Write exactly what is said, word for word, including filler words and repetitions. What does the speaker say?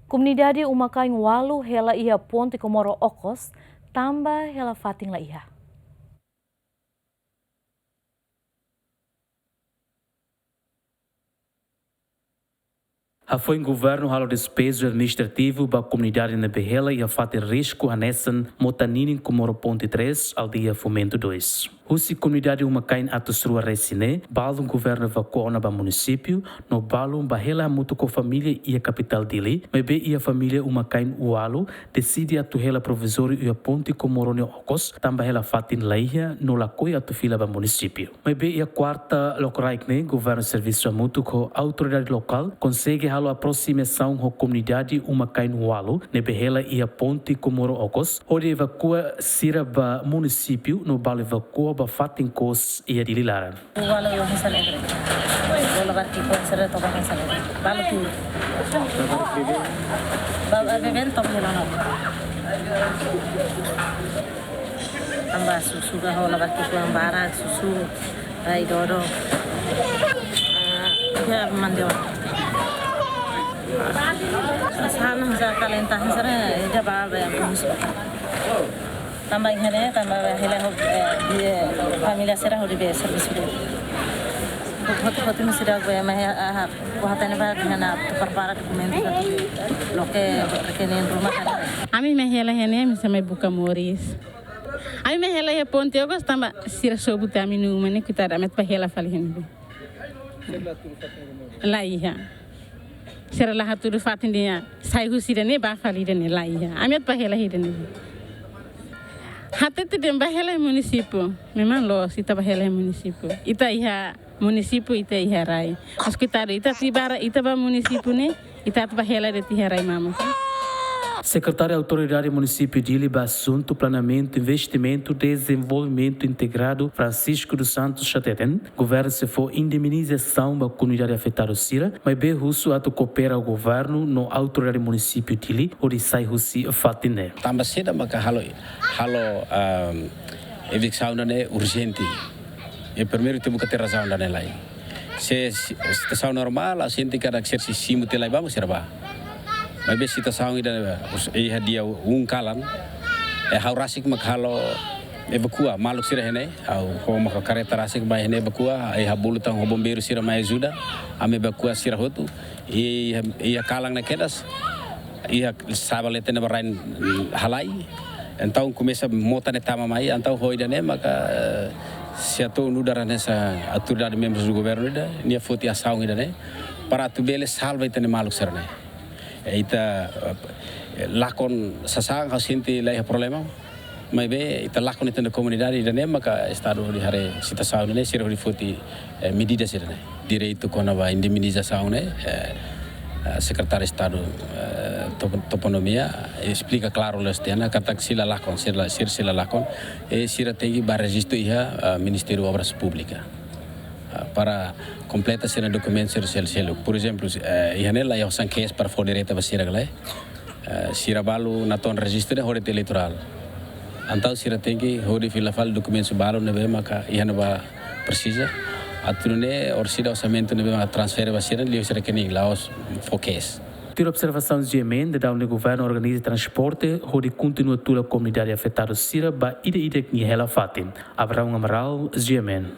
Komunidade uma-kain ualu hela iha ponte Comoro Ocos, tanba hela fatin la iha. Hafoin governu halo despeju administrativu ba komunidade ne'ebé hela iha fatin risku hanesan mota ninin Comoro Ponte três, aldeia Fomento dois. Husi komunidade uma-kain atus rua resin ne'e, balun governu evakua ona ba munisípiu, no balun bá hela hamutuk ho família iha kapitál Dili, maibé iha família uma-kain ualu deside atu hela provizóriu iha ponte Comoro nia okos, tanba hela fatin la iha no lakohi atu fila ba munisípiu. Maibé iha kuarta lokraik ne'e, governu servisu hamutuk ho autoridade lokál konsege halo aproximasaun ho komunidade uma-kain ualu ne'ebé hela iha ponte Comoro Ocos, hodi evakua sira ba munisípiu no balu evakua ba fatin kos iha Dili laran. Ualu yo hanesan ne'e. Ualu barki ko hanesan ne'e, toba hanesan ne'e. Balu tu. Ba, ba, beben toba hela no. Tanba susu ka hola barki ko barak susu. Rai dodo. Ah, ya mandewa. Sana sa kalenta hanesan ne'e, ida ba ba ya. Tanba iha ne'e, tanba hela ho, eh, di, eh, família sira hodi bá servisu de'it. Hotu-hotu mesti ida bá, eh, mai, ah, ah, ko hatene ba, hena prepara dokumentu atu loke rekening ruma kan. Ami mai hela iha ne'e, ami sei mai buka moris. Ami mai hela iha ponte Ocos tanba sira sobu tiha ami-nia uma ne'e, kuitadu, ami atu bá hela fali iha ne'ebé. La iha. Sira la hatudu fatin ida-ne'e, sai husi ida-ne'e bá fali ida-ne'e, la iha. Ami atu bá hela iha ida-ne'e. Hatete dehan bá hela iha munisípiu. Memang loos, ita bá hela iha munisípiu. Ita iha munisípiu, ita iha rai. Mas kuitadu, ita tiha ba rai, ita bá munisípiu ne'e, ita atu bá hela de'it iha rai mamuk. Sekretáriu Autoridade Munisípiu Dili ba asuntu planeamentu, investimentu, dezenvolvimentu integradu, Francisco dos Santos hateten, governu sei fó indemnizasaun ba komunidade afetadu sira, maibé husu atu koopera ho governu no autoridade munisípiu Dili hodi sai husi fatin ne'e. Tanba saida maka halo, halo, ehm, eviksaun ida-ne'e urjente. Iha primeiru tempu katak razaun ida-ne'e lai. Se, se situasaun normál, ha'u sente katak sira sei simu tiha lai ba, sira bá. Maibé situasaun ida, iha dia um kalan, eh, ha'u rasik mak halo evakua maluk sira iha ne'e, ha'u ho maka karreta rasik mai iha ne'e evakua, eh, ha'u bolu tan ho bombeiru sira mai ajuda, ami evakua sira hotu, iha, iha kalan ne'e kedas, iha saba leten ne'ebá rain halai, entaun komesa mota ne'e tama mai, entaun ho ida-ne'e maka, eh, sei atu nu'udar hanesan autoridade membrus do governu ida, nia foti asaun ida-ne'e, para atu bele salva ita-nia maluk sira-ne'e. Eh, ita, eh, lakon sasán ha'u sente la iha problema, maibé ita lakon ita-nia komunidade ida-ne'e maka Estadu hodi haree situasaun ida-ne'e, sira hodi foti, eh, medida sira-ne'e. Direitu kona-ba indemnizasaun ne'e, eh, eh, Sekretáriu Estadu, eh, Top-, Toponímia esplika klaru loos tiha ona katak sira la lakon, sira la, sira, sira la lakon, eh, sira tenke bá rejistu iha, eh, Ministériu Obras Públikas. Ah, para kompleta sira-nia dokumentu sira sel-, seluk. Por ezemplu, eh, iha ne'e la iha osan kes para fó direta ba sira ka lae. Eh, sira balu natoon rejistu ne'e hodi eleitorál. Entaun sira tenke hodi fila fali dokumentu balu ne'ebé maka iha ne'ebá presiza. Atu nune'e orsida orsamentu ne'ebé maka transfere ba sira liu sira rekening la'ós fó kes. Tuir observasaun G M N, daudaun ne'e governu organiza transporte hodi kontinua tula komunidade afetadu sira ba ida-idak nia hela fatin. Abraão Amaral, G M N.